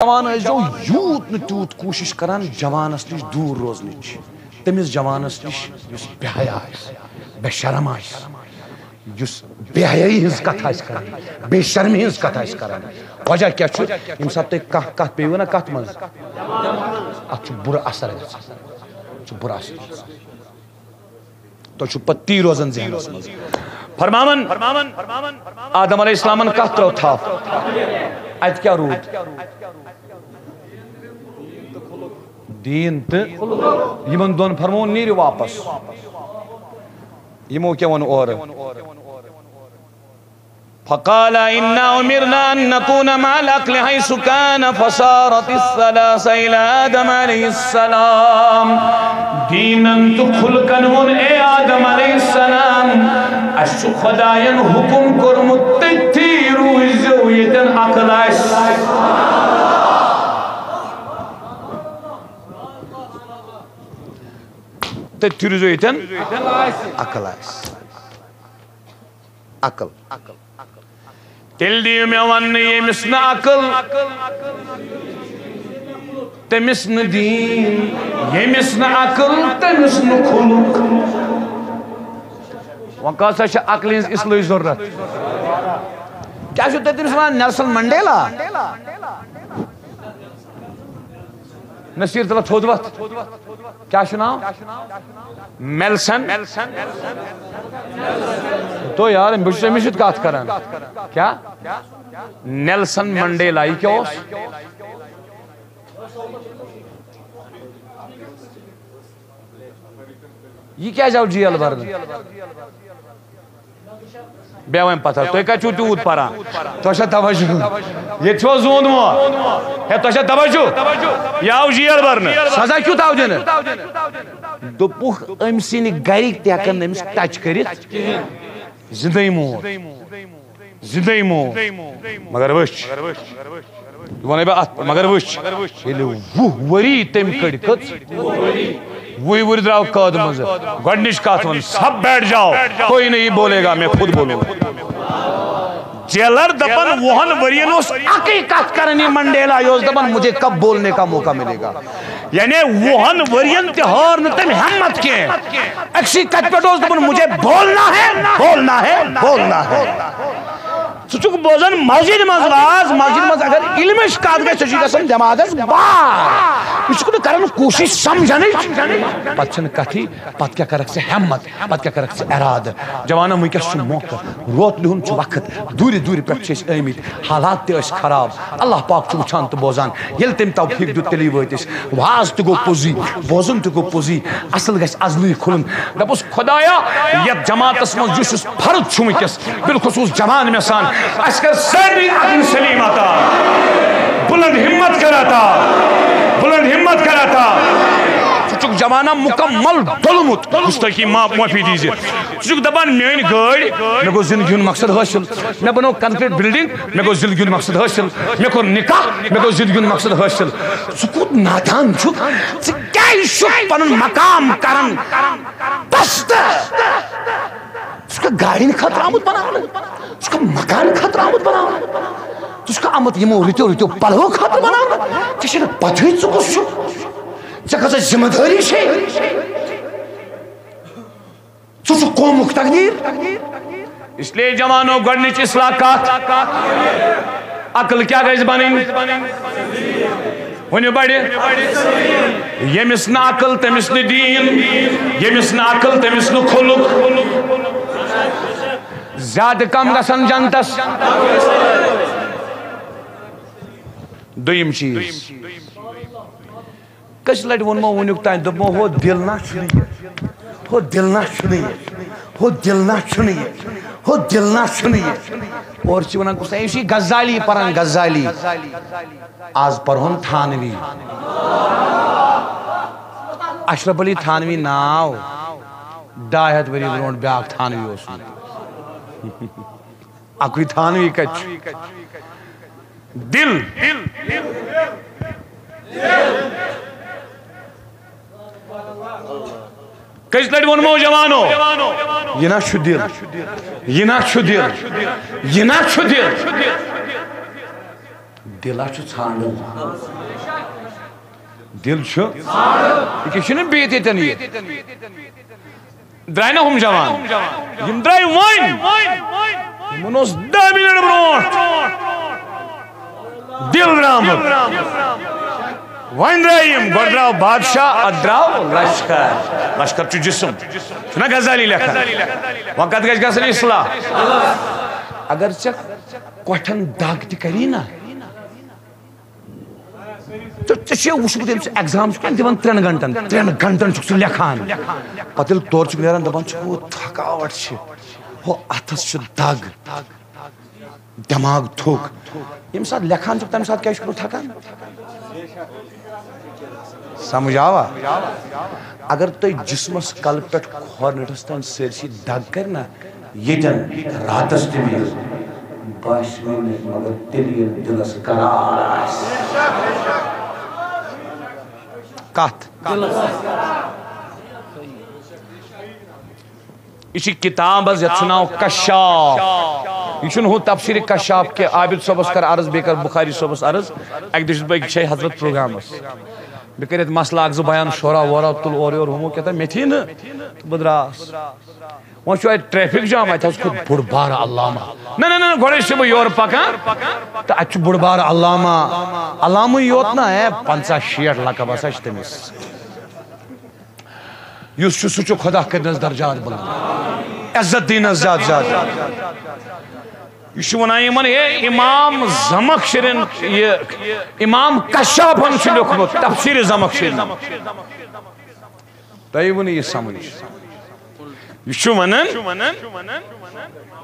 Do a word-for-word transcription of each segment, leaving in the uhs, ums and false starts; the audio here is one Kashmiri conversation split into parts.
جوان ٲسۍزیو یوٗت نہٕ تیوٗت کوٗشِش کران جوانس نِش دوٗر روزنٕچ، تٔمِس جوانس نِش یُس بے حیا آسہِ، بے شرم آسہِ، یُس بے حیٲیی ہٕنٛز کتھ آسہِ کران، بے شرمی ہٕنٛز کتھ آسہِ کران۔ وجہ کیٛاہ چھُ؟ ییٚمہِ ساتہٕ تُہۍ کانٛہہ کتھ پیٚیِو نا کتھ منٛز، اتھ چھُ بُرٕ اثر گژھان، چھُ بُرٕ اثر گژھان۔ تۄہہِ چھُ پتہٕ تی روزان ذہنس منٛز۔ فرماوان، آدم علیہ السلامن کتھ ترٲو تھپھ؟ اتہِ کیٛاہ روٗد؟ دیٖن تہٕ یِمن دۄن فرمووُن، نیٖرِو واپس۔ یِمو کیٛاہ ووٚن اورٕ؟ فقال إنا أمرنا أن نكون مع الأقل حيث كان فصارت الثلاثة إلى آدم عليه السلام۔ دیٖنن تہٕ خلقن ووٚن، اے آدم علیہ السلام، اَسہِ چھُ خۄداین حُکم کوٚرمُت، تٔتھی روٗزِو ییٚتٮ۪ن عقل آسہِ۔ تٔتھی روٗزِو ییٚتٮ۪ن عقل آسہِ۔ عقل۔ تیٚلہِ دِیِو مےٚ وننہٕ، ییٚمِس نہٕ عقل، تٔمِس نہٕ دیٖن، ییٚمِس نہٕ عقل، تٔمِس نہٕ خلق۔ وۄنۍ کۭژاہ چھِ عقلہِ ہٕنٛز اصلٲحٕچ ضروٗرت؟ کیٛاہ چھُو تُہۍ تٔمِس ونان، نیلسن منڈیلا؟ نصیٖر، تَلہٕ تھوٚد وَتھ۔ کیٛاہ چھُ ناو؟ میلسن۔ تو یار، بہٕ چھُس أمِس سۭتۍ کَتھ کران۔ کیٛاہ؟ نیلسن منڈیلا، یہِ کیٛاہ اوس؟ یہِ کیٛازِ آو جیل برنہٕ؟ بیٚہہ وۄنۍ پتھر، تُہۍ کتہِ چھِو تیوٗت پران؟ تۄہہِ چھا توجہ؟ ییٚتہِ چھُوا زوٗن ووت؟ ہے، تۄہہِ چھا توجہ؟ یہِ آو جیل برنہٕ۔ سزا کیُتھ آو دِنہٕ؟ دوٚپُکھ، أمۍ سٕنٛدِ گرِکۍ تہِ ہٮ۪کن نہٕ أمِس touch کٔرِتھ۔ زِندَے موت۔ زِندَے موت۔ مگر وٕچھ۔ یہِ وَنَے بہٕ اَتھ، مگر وٕچھ، ییٚلہِ وُہ ؤری تٔمۍ کٔڑۍ کٔژ، وُہہِ ؤری درٛاو قٲد منٛزٕ۔ گۄڈٕنِچ کَتھ وَن، سب بیٹھ جاؤ، کوئی نہیں بولے گا، میں خود بولوں گا۔ جیلر دَپان، وُہَن ؤرِین اوس اَکٕے کَتھ کَران یہِ منڈیلا، یہِ اوس دَپان، مجھے کب بولنے کا موقع ملے گا۔ یعنی وُہَن ؤرِین تہِ ہٲر نہٕ تٔمۍ ہمت کینٛہہ۔ أکسٕے کَتھِ پٮ۪ٹھ اوس دَپان، مجھے بولنا ہے، بولنا ہے، بولنا ہے۔ ژٕ چھُکھ بوزان مسجد منٛز واز، مسجد منٛز اگر علمٕچ کتھ گژھِ، ژےٚ چھُے گژھان دٮ۪ماغس بار۔ یہِ چھُکھ نہٕ کران کوٗشش سمجھنٕچ۔ پتہٕ چھَنہٕ کتھٕے، پتہٕ کیٛاہ کرکھ ژٕ ہمت، پتہٕ کیٛاہ کرکھ ژٕ ارادٕ؟ جوانو، وٕنکیٚس چھُ موقعہٕ، روت لِہُن چھُ وقت، دوٗرِ دوٗرِ پٮ۪ٹھ چھِ أسۍ آمٕتۍ، حالات تہِ ٲسۍ خراب۔ اللہ پاک چھُ وٕچھان تہٕ بوزان۔ ییٚلہِ تٔمۍ توفیٖق دیُت، تیٚلی وٲتۍ أسۍ۔ واز تہِ گوٚو پوٚزُے، بوزُن تہِ گوٚو پوٚزُے، اصل گژھِ ازلٕے کھُلُن۔ دَپُس، خۄدایا، یَتھ جماعتس منٛز یُس یُس فرد چھُ وٕنکیٚس، بالخصوص جوان مےٚ سان، اَسہِ کر سارنٕے عقل سلیم عطا، بلند ہمت کر عطا، بلند ہمت کر عطا۔ ژٕ چھُکھ جوانا مکمل ڈوٚلمُت، گستٲخی معاف، معٲفی دیٖزِ۔ ژٕ چھُکھ دَپان، میٲنۍ گٲڑۍ، مےٚ گوٚو زندگی ہُنٛد مقصد حٲصِل، مےٚ بنوو concrete building، مےٚ گوٚو زندگی ہُنٛد مقصد حٲصِل، مےٚ کوٚر نکاح، مےٚ گوٚو زندگی ہُنٛد مقصد حٲصِل۔ ژٕ کوٗت نادان چھُکھ، ژٕ کیٛازِ چھُکھ پنُن مقام کران پستہٕ؟ ژٕ چھُکھ گاڑِ ہِنٛدِ خٲطرٕ آمُت بناونہٕ؟ ژٕ چھُکھ مکان خٲطرٕ آمُت بناونہٕ؟ ژٕ چھُکھ آمُت یِمو رٕتیو رٕتیو پلوو خٲطرٕ بناونہٕ؟ ژےٚ چھےٚ نہٕ پتہٕے ژٕ کُس چھُکھ، ژےٚ کۭژاہ ذمہٕ دٲری چھے۔ ژٕ چھُکھ قومُک تقدیٖر۔ اس لیے جوانو، گۄڈٕنِچ اصلاح کتھ؟ عقل کیٛاہ گژھِ بنٕنۍ؟ ؤنِو بڑِ۔ ییٚمِس نہٕ عقل، تٔمِس نہٕ دیٖن، ییٚمِس نہٕ عقل، تٔمِس نہٕ خلق۔ زیادٕ کم گژھن جنتس۔ دوٚیِم چیٖز، کٔژِ لٹہِ ووٚنمو وٕنیُک تام، دوٚپمو، ہُہ دِل نا چھُنہٕ یہِ، ہُہ دِل نا چھُنہٕ یہِ، ہُہ دِل نا چھُنہٕ یہِ، ہُہ دِل نا چھُنہٕ یہِ۔ اورٕ چھِ وَنان، کُس تام، یہِ چھُ یہِ غزالی پَران، غزالی۔ آز پَرہون تھانوی۔ اشرف علی تھانوی ناو، ڈاے ہَتھ ؤری برونٛٹھ بیٛاکھ تھانوی اوسمُت۔ اَکُے تھانوی کَتہِ چھُ؟ دِل۔ کٔژِ لٹہِ ووٚنمو جوانو؟ یہِ نا چھُ دِل، یہِ نا چھُ دِل، یہِ نا چھُ دِل۔ دِلا چھُ ژھانٛڈُن۔ دِل چھُ۔ یہِ کیٛاہ چھُنہٕ بیٚیہِ تہِ ییٚتٮ۪ن یہِ؟ درٛاے نہ ہُم جوان؟ یِم درٛاے وۄنۍ۔ یِمن اوس دَہ مِنٹ برونٛٹھ دِل درٛامُت۔ وۄنۍ درٛاے یِم، گۄڈٕ درٛاو بادشاہ، اَدٕ درٛاو لشکر۔ لشکر چھُ جسم، چھُنہ غزالی لیکھان؟ وۄنۍ کَتھ گژھِ گژھٕنۍ اصلاح؟ اگر ژےٚ کۄٹھٮ۪ن دگ تہِ کری نہ، تہٕ ژےٚ چھُے وُچھمُت، ییٚلہِ ژٕ ایگزام چھُکھ دِوان ترٛٮ۪ن گھنٹن، ترٛٮ۪ن گھنٹن چھُکھ ژٕ لیکھان، پتہٕ ییٚلہِ تورٕ چھُکھ نیران، دپان چھُکھ، "ہُہ تھکاوٹ چھِ، ہُہ اتھس چھِ دگ، دٮ۪ماغ تھوٚک۔" ییٚمہِ ساتہٕ لیکھان چھُکھ، تمہِ ساتہٕ کیٛازِ چھُکھ نہٕ تھکان؟ سمجھ آوا؟ اگر تُہۍ جسمس کلہٕ پٮ۪ٹھ کھۄر نٔٹھس تام سٲرسٕے دگ کرِ نا، ییٚتٮ۪ن راتس تہِ میلہِ، باسہِ وۄنۍ نہٕ، مگر تیٚلہِ ییٚلہِ دِلس قرار آسہِ۔ کتھ؟ یہِ چھِ کِتاب حظ، یَتھ چھُ ناو کشاف۔ یہِ چھُنہٕ ہُہ تفسیٖر کشاف کینٛہہ۔ عابد صٲبس کر عرض، بیٚیہِ کر بخاری صٲبس عرض۔ اَکہِ دۄہ چھُس بہٕ أکِس جایہِ حضرت پروگرامس۔ مےٚ کٔرِتھ مسلہٕ اکھ زٕ بیان، شورا وورا تُل اورٕ یورٕ، ہُمو کیٛاہ تام، مےٚ تھی نہٕ۔ تہٕ بہٕ درٛاس۔ وۄنۍ چھُ اَتہِ ٹریفک جام، اَتہِ حظ کھوٚت بوٚڑ بارٕ علامہ۔ نہ، نہ، نہ، نہ، گۄڈَے چھُس بہٕ یورٕ پکان، تہٕ اَتہِ چھُ بوٚڑ بارٕ علامہ۔ علامٕے یوت نہ، ہے، پنٛژاہ شیٹھ لقب ہسا چھِ تٔمِس۔ یُس چھُ، سُہ چھُ خدا کٔرنَس درجات بُلند، عزت دِنَس زیادٕ زیادٕ۔ یہِ چھُ وَنان یِمَن، ہے، امام زمخشریَن، یہِ امام کشافن چھُ لیوٚکھمُت تفسیٖر زمخشری۔ تۄہہِ یِیوٕ نہٕ یہِ سمجھ۔ یہِ چھُ وَنان،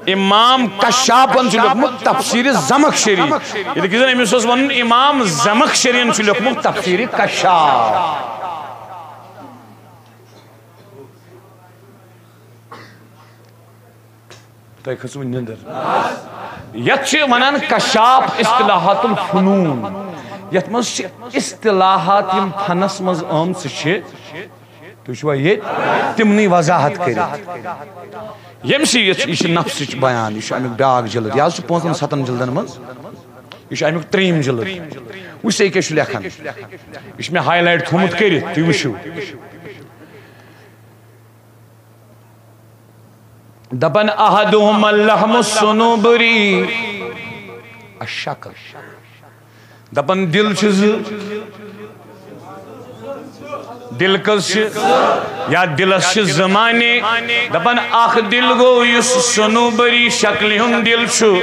امام کشافن چھُ لیوٚکھمُت تفسیٖر زمخشری۔ ییٚلہِ کہِ زَن أمِس اوس وَنُن، امام زمخشریَن چھُ لیوٚکھمُت تفسیٖر کشاف۔ تۄہہِ کھٔژوٕ نِندٕر؟ یَتھ چھِ وَنان کشاف اصطلاحات الفنون۔ یَتھ منٛز چھِ اصطلاحات، یِم فنس منٛز آمژٕ چھِ، تُہۍ چھِوا ییٚتہِ؟ تِمنٕے وضاحت کٔرِتھ۔ ییٚمہِ سۭتۍ یہِ چھِ، یہِ چھِ نفسٕچ بیان، یہِ چھُ اَمیُک بیٛاکھ جلد، یہِ حظ چھُ پانٛژن ستن جلدن منٛز، یہِ چھُ اَمیُک ترٛیٚیِم جلد۔ وٕچھ سا، یہِ کیٛاہ چھُ لیکھان؟ یہِ چھُ مےٚ ہاے لایٹ تھوٚومُت کٔرِتھ، تُہۍ وٕچھِو۔ دپان، احدہم اللحم الصنوبری، الشکل۔ دپان، دل چھِ زٕ۔ دل کٔژ چھِ؟ یا دلس چھِ زٕ معنی۔ دپان، اکھ دل گوٚو یُس صنوبری شکلہِ ہُنٛد دل چھُ،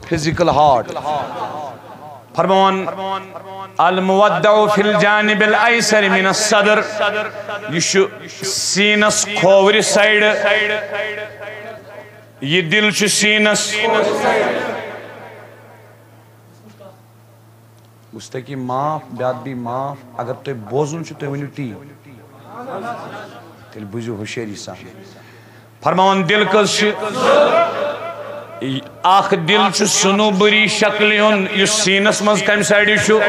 فزیکل ہارٹ۔ فرماوان، الموضع فی الجانب الایسر من الصدر، یہِ چھُ سیٖنس کھوورِ سایڈ۔ یہِ دِل چھُ سیٖنس۔ مستقی معاف، بیاد بی معاف، اگر تُہۍ بوزُن چھُ، تُہۍ ؤنِو تی۔ تیٚلہِ بوٗزِو ہوشیٲری سان۔ فرماوان، دِل کٔژ چھِ؟ اکھ دِل چھُ صنوبری شکلہِ ہُنٛد، یُس سیٖنس منٛز کمہِ سایڈٕ چھُ؟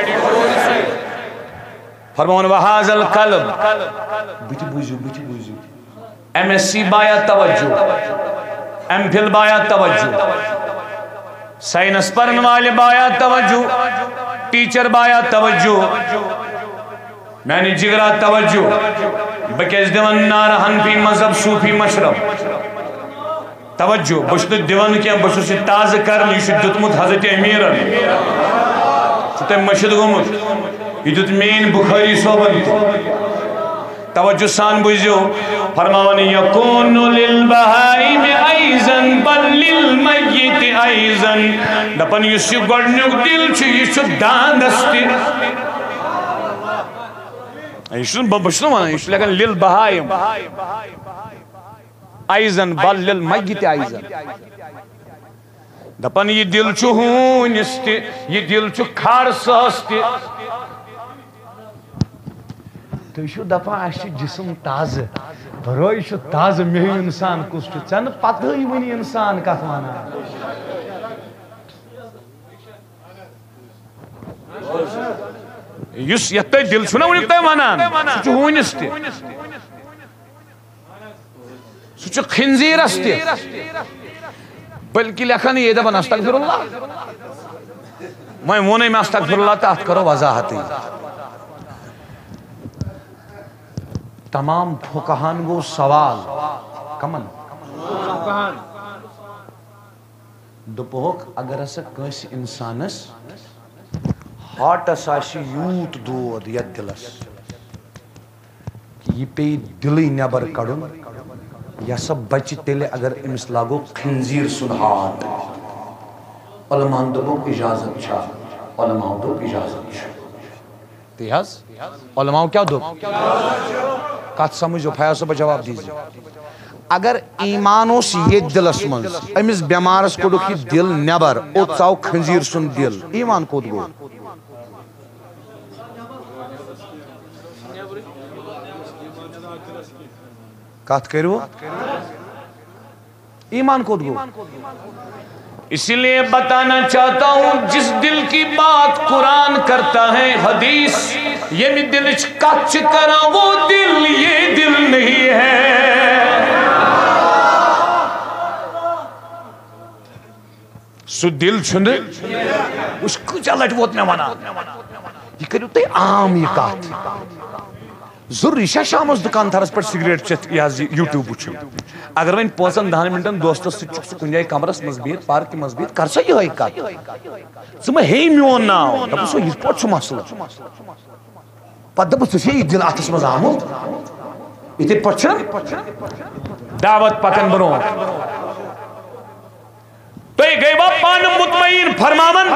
فرماوان، وہذا القلب۔ بہٕ تہِ بوٗزِو، بہٕ تہِ بوٗزِو۔ ایم ایس سی بایا توجہ، ایم فل بایا توجہ، سائنس پرن والے بایا توجہ، ٹیچر بایا توجہ۔ میانہِ جگرا توجہ، بہٕ کیازِ دِوان نعرٕ حنفی مذہب صوفی مشرب؟ توجہ، بہٕ چھُس نہٕ دِوان کینٛہہ، بہٕ چھُس یہِ تازٕ کران، یہِ چھُ دیُتمُت حضرت امیرن۔ چھُ تۄہہِ مٔشِتھ گوٚمُت؟ یہِ دیُت مین بخاری صٲبن تہِ۔ توجہ سان بوٗزِو، فرماوان، یکون للبہائم ایضا بل للمیت ایضا۔ دپان، یُس یہِ گۄڈنیُک دِل چھُ، یہِ چھُ داندس تہِ۔ یہِ چھُنہٕ بہٕ، بہٕ چھُس نہٕ وَنان، یہِ چھُ لیکھان لِل بہایم۔ ایضاً بل لِل میت ایضاً۔ دَپان یہِ دِل چھُ ہوٗنِس تہِ، یہِ دِل چھُ کھارسَس تہِ۔ تُہۍ چھِو دَپان اَسہِ چھُ جسم تازٕ، روے چھُ تازٕ، مےٚ ہیوٗ اِنسان کُس چھُ؟ ژےٚ نہٕ پَتہٕے وٕنہِ اِنسان کَتھ وَنان۔ یُس یتھ تۄہہِ دِل چھُو نا وٕنیُک تام ونان، سُہ چھُ ہوٗنِس تہِ، سُہ چھُ خنزیرس تہِ۔ بلکہ لیکھان یہِ دپان استغفر اللہ۔ وۄنۍ ووٚنُے مےٚ استغفر اللہ تہٕ اتھ کرو وضاحتٕے۔ تمام فقہن گوٚو سوال، کمن؟ دوٚپہوکھ، اگر ہسا کٲنٛسہِ انسانس ہارٹس آسہِ یوٗت دود یتھ دلس، یہِ پیٚیہِ دِلٕے نٮ۪بر کڑُن، یہِ ہسا بچہِ تیٚلہِ اگر أمِس لاگو خنزیٖر سُنٛد ہارٹ۔ علماہن دوٚپُکھ اجازت چھا؟ علماہو دوٚپ اجازت چھُ۔ تی حظ، علماہو کیٛاہ دوٚپ؟ کتھ سمجھو، فیاض صٲبہ جواب دیٖزِ۔ اگر ایمان اوس ییٚتہِ دِلس منٛز، أمِس بٮ۪مارس کوٚڑُکھ یہِ دِل نٮ۪بر، اوٚت ژاو خنزیٖر سُنٛد دِل، ایمان کوٚت گوٚو؟ کتھ کٔرِو، ایمان کوٚت گوٚو؟ اسی لیے بتانا چاہتا ہوں، جس دل کی بات قرآن کرتا ہے، حدیث، ییٚمہِ دِلٕچ کتھ چھِ کران، وہ دل، یہ دل نہیں ہے۔ سُہ دِل چھُنہٕ، وٕچھ کۭژاہ لٹہِ ووت مےٚ ونان، یہِ کٔرِو تُہۍ عام یہِ کتھ۔ ضروٗری چھا شامس دُکان تھرس پٮ۪ٹھ سگریٹ چٮ۪تھ یہِ حظ یہِ YouTube وٕچھُن؟ اگر وۄنۍ پانٛژن دہن منٹن دوستس سۭتۍ چھُکھ ژٕ کُنہِ جایہِ کمرس منٛز بِہِتھ، پارکہِ منٛز بِہِتھ، کر سا یِہوٚے کتھ۔ ژٕ مہ ہیٚیہِ میون ناو، دپُس، ہُہ یِتھ پٲٹھۍ چھُ مسلہٕ۔ پتہٕ دپُس، ژےٚ چھے یہِ دِل اتھس منٛز آمُت، یِتھے پٲٹھۍ چھُنہ دعوت پکان برونٛٹھ۔ تُہۍ گٔیوا پانہٕ مطمئن؟ فرماوان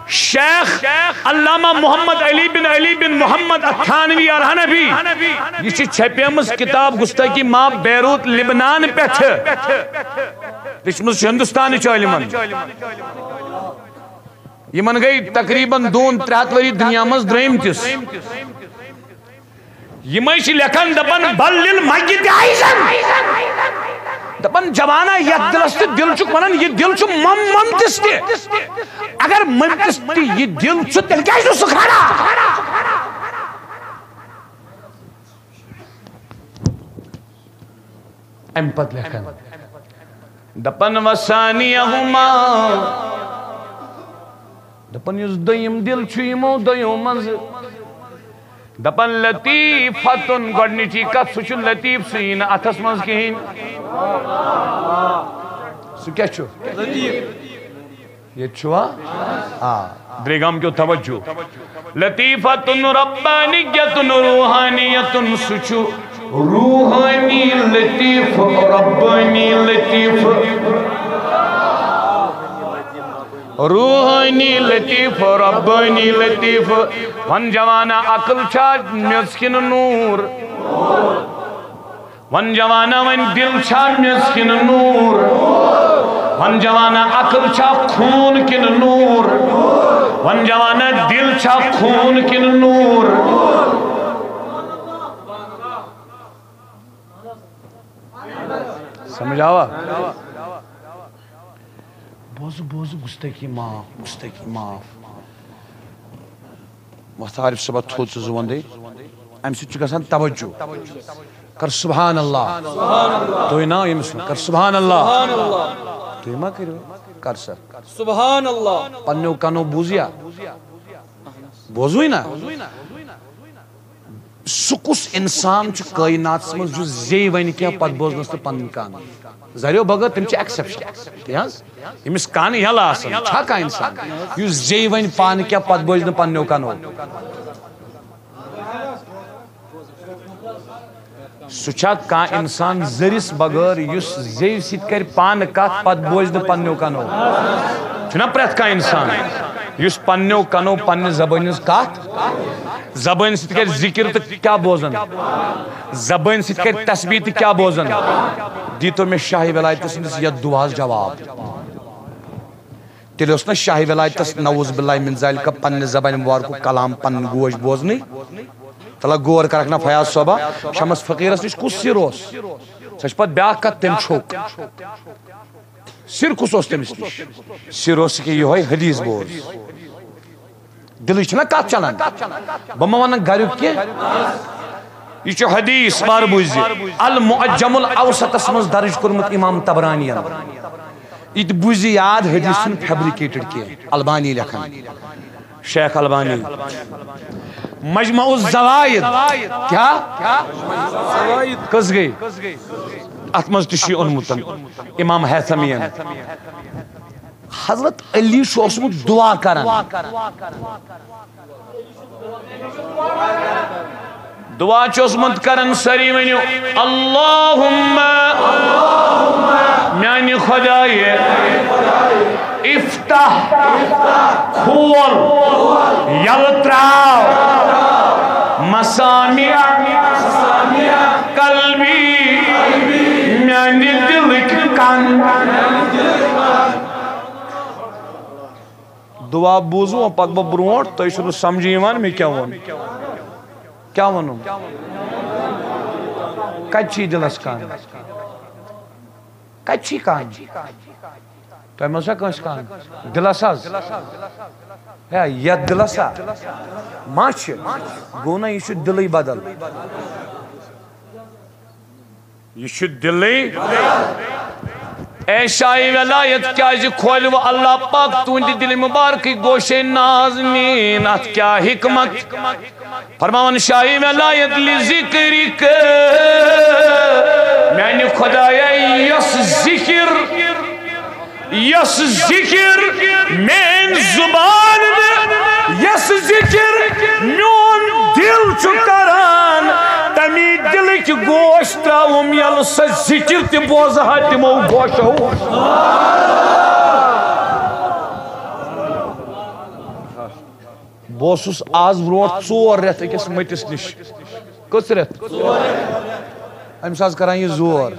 شیخ علامہ محمد علی بن علی بن محمد التھانوی الحنفی، یہِ چھِ چھپیمٕژ کتاب گستاخی معاف بیروت لبنان پٮ۪ٹھٕ، لیچھمٕژ چھِ ہندوستانٕچ عٲلمن۔ یِمن گٔے تقریباً دوٗن ترٛےٚ ہتھ ؤری دُنیا منٛز درٛٲمتِس۔ یِمے چھِ لیکھان، دپان، "بل للمیت عیزن۔" دپان، جوانا، یتھ دلس تہِ دل چھُکھ ونان، یہِ دل چھُ مم-، ممتِس تہِ۔ اگر ممتِس تہِ یہِ دل چھُ، تیٚلہِ کیازِ چھُ سُہ کھڑا؟ امہِ پتہٕ لیکھان، دپان، "وثانیہما"، دپان، یُس دوٚیِم دِل چھُ یِمو دۄیو منٛزٕ، دپان، "لطیفتن"، گۄڈٕنِچی کتھ، سُہ چھُ لطیف، سُہ یی نہٕ اتھس منٛز کِہیٖنۍ۔ سُہ کیٛاہ چھُ؟ ییٚتہِ چھُوا؟ آ، درے گام کیو توجہ۔ لطیفتن ربانیتن روحانیتن، سُہ چھُ روحانی لطیف، ربانی لطیف۔ روحانی لطیف، ربانی لطیف۔ وَن جوانا، عقل چھا میٚژ کِنہٕ نوٗر؟ وَن جوانا، وۄنۍ دِل چھا میٚژ کِنہٕ نوٗر؟ وَن جوانا، عقل چھا خوٗن کِنہٕ نوٗر؟ وَن جوانا، دِل چھا خوٗن کِنہٕ نوٗر؟ سمجھ آوا؟ بوزو، بوزو، گستٲخی معاف، گستٲخی معاف۔ وۄتھ عارف صٲبہ، تھوٚد ژٕ زُوَن دے۔ اَمہِ سۭتۍ چھُ گژھان توجہ۔ کر سبحان اللہ۔ تُہۍ نا ییٚمِس وَن، کر سبحان اللہ۔ تُہۍ ما کٔرِو؟ کر سا۔ سبحان اللہ۔ پننیو کنو بوٗزیا؟ بوزوٕے نا؟ سُہ کُس انسان چھُ کائناتس منٛز یُس زیٚیہِ ونہِ کینٛہہ پتہٕ بوزنس تہٕ پنٕنۍ کانٛہہ؟ زریو بغٲر تِم چھِ exception۔ تی حظ؟ ییٚمِس کانہٕ یلہٕ آسان، چھا کانٛہہ انسان یُس زیٚیہِ ونہِ پانہٕ کینٛہہ پتہٕ بوزِ نہٕ پننیو کنو؟ سُہ چھا کانٛہہ انسان زٔرِس بغٲر یُس زیٚوِ سۭتۍ کرِ پانہٕ کتھ، پتہٕ بوزِ نہٕ پننیو کنو؟ چھُنہ پرٛٮ۪تھ کانٛہہ انسان یُس پننیو کنو پننہِ زبٲنۍ ہٕنٛز کتھ، زبٲنۍ سۭتۍ کرِ ذکر تہٕ کیٛاہ بوزن؟ زبٲنۍ سۭتۍ کرِ تسبیح تہٕ کیٛاہ بوزن؟ دیٖتو مےٚ شاہ ولایتس ہٕنٛدِس یتھ دُعاہس جواب۔ تیٚلہِ اوس نہ شاہ ولایتس نعوذ باللہ من ذالک پننہِ زبانہِ مبارکُک کلام پنٕنۍ گوش بوزنٕے؟ تلہ غور کرکھ نہ فیاض صٲبہ، شمس فقیرس نِش کُس سِر اوس؟ سۄ چھِ پتہٕ بیاکھ کتھ، تٔمۍ چھوٚک۔ سِر کُس اوس تٔمِس نِش؟ سِر اوس کہِ یِہوٚے حدیث بوز۔ دِلٕچ چھنہ کتھ چلان۔ بہٕ ما ونہٕ گریُک کینٛہہ۔ یہِ چھُ حدیث، وارٕ بوٗزِ۔ المعجم الاوسطس منٛز درج کوٚرمُت امام طبرانین۔ یہِ تہِ بوٗزِ یاد، حدیث چھُنہٕ فیبریکیٹڈ کینٛہہ۔ البانی لیکھان، شیخ البانی، مجمع الزوائد۔ کیا؟ کٔژ گٔے؟ اتھ منٛز تہِ چھُ یہِ اوٚنمُت امام ہیثمیَن۔ حضرت علی چھُ اوسمُت دعا کران۔ دعا چھُ اوسمُت کران، سٲری ؤنِو، اللہم، میانہِ خدایہِ، افتح، کھول، یلہٕ تراو، مسامع قلبی، میانہِ دلٕکۍ کن۔ دعا بوٗزوٕ، پکہٕ بہٕ برونٛٹھ، تۄہہِ چھُو نہٕ سمجھے یِوان مےٚ کیٛاہ ووٚن۔ کیٛاہ ووٚنُم؟ کتہِ چھی دِلس کن؟ کتہِ چھی کن؟ تۄہہِ منٛز چھا کٲنٛسہِ کن؟ دِلس حظ؟ ہے، یتھ دِلس ہا ما چھِ؟ گوٚو نا، یہِ چھُ دِلٕے بدل۔ یہِ چھُ دِلٕے۔ اے شاہِ ولایت، کیازِ کھولوٕ اللہ پاک تُہنٛدِ دِلہِ مُبارکٕے گوشے نازنیٖن؟ اتھ کیٛاہ حکمت؟ فرماوان شاہِ ولایت، لذکرک، میانہِ خدایا، یۄس ذکر یۄس ذکر میٲنۍ زبان نہٕ، یۄس ذکر میون دل چھُ کران، تمی دلٕکۍ گوش تراوُم یلہٕ، سۄ ذکر تہِ بوزٕ ہا تِمو گوشو۔ بہٕ اوسُس آز برونٛٹھ ژور رٮ۪تھ أکِس مٔٹِس نِش۔ کٔژ رٮ۪تھ؟ أمِس آز کران یہِ زور۔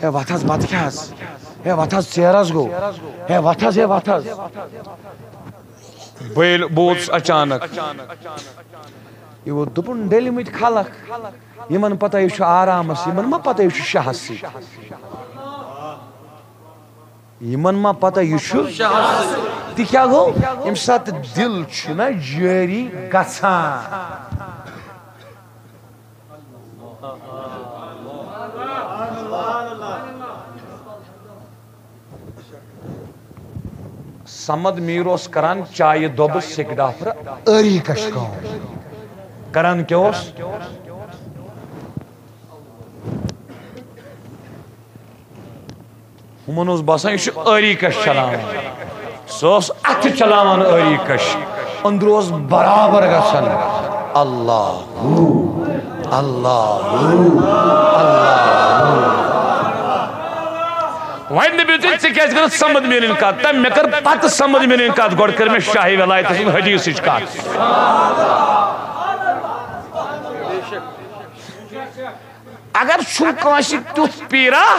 ہے وۄتھ حظ، بتہٕ کھےٚ حظ۔ ہے وۄتھ حظ، ژیر حظ گوٚو۔ ہے وۄتھ حظ، ہے وۄتھ حظ۔ بہٕ ییٚلہِ بہٕ ووتُس اچانک۔ یہِ ووت، دوٚپُن، ڈٔلۍمٕتۍ خلق، یِمن پتہ یہِ چھُ آرامس، یِمن ما پتہ یہِ چھُ شاہس سۭتۍ۔ یِمن ما پتہ یہِ چھُ۔ تہِ کیٛاہ گوٚو؟ ییٚمہِ ساتہٕ دِل چھُنہ جٲری گژھان۔ صمد میٖر اوس کران چایہِ دۄبہٕ سِکہِ ڈافرٕ ٲری کش کٲم۔ کران کیٛاہ اوس؟ ہُمن اوس باسان، یہِ چھُ ٲری کش چلاوان۔ سُہ اوس اَتھٕ چلاوان ٲری کش۔ أنٛدرٕ اوس برابر گژھان۔ اللہ، اللہ، اللہ۔ وۄنۍ دٔپِو تُہۍ، ژےٚ کیٛازِ کٔرٕتھ صمد میٖرٕنۍ کتھ؟ تہٕ مےٚ کٔر پتہٕ صمد میٖرٕنۍ کتھ، گۄڈٕ کٔر مےٚ شاہِ ولایتس ہٕنٛز حدیثٕچ کتھ۔ اگر چھُم کٲنٛسہِ تیُتھ پیٖرا،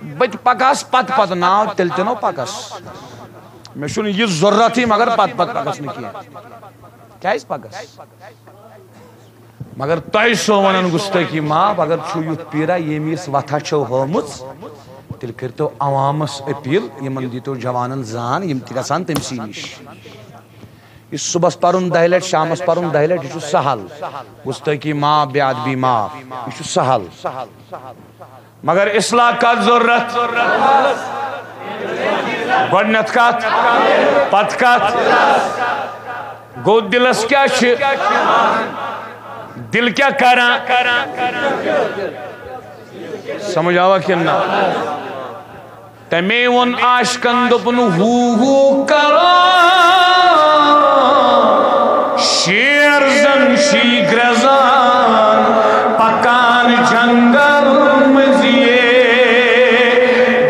بہٕ تہِ پکس پتہٕ پتہٕ ناو، تیٚلہِ تہِ نو پکس۔ مےٚ چھُنہٕ یہِ ضروٗرتھٕے، مگر پتہٕ پتہٕ پکس نہٕ کینٛہہ۔ کیٛازِ پکس؟ مگر تۄہہِ سو ونان گُستٲخی معاف، اگر چھُو یُتھ پیٖرا، ییٚمۍ یِژھ وتھا چھو ہٲومٕژ، تیٚلہِ کٔرۍتو عوامس اپیٖل، یِمن دیٖتو جوانن زان، یِم تہِ گژھن تٔمۍ سٕے نِش۔ یہِ صُبحس پرُن دَہہِ لٹہِ، شامس پرُن دَہہِ لٹہِ، یہِ چھُ سہل۔ گُستٲخی معاف، بے ادبی معاف، یہِ چھُ سہل۔ مگر اصلاح کتھ ضرورت؟ گۄڈنیتھ کتھ؟ پتہٕ کتھ؟ گوٚو دِلس کیٛاہ چھِ؟ دِل کیٛاہ کران؟ سمجھ آوا کِنہٕ نہ؟ تمے ووٚن عاشقن، دوٚپُن، ہو ہو کران، شیر زن چھی گرٛزان، پکان جنگل مٔنٛزۍ۔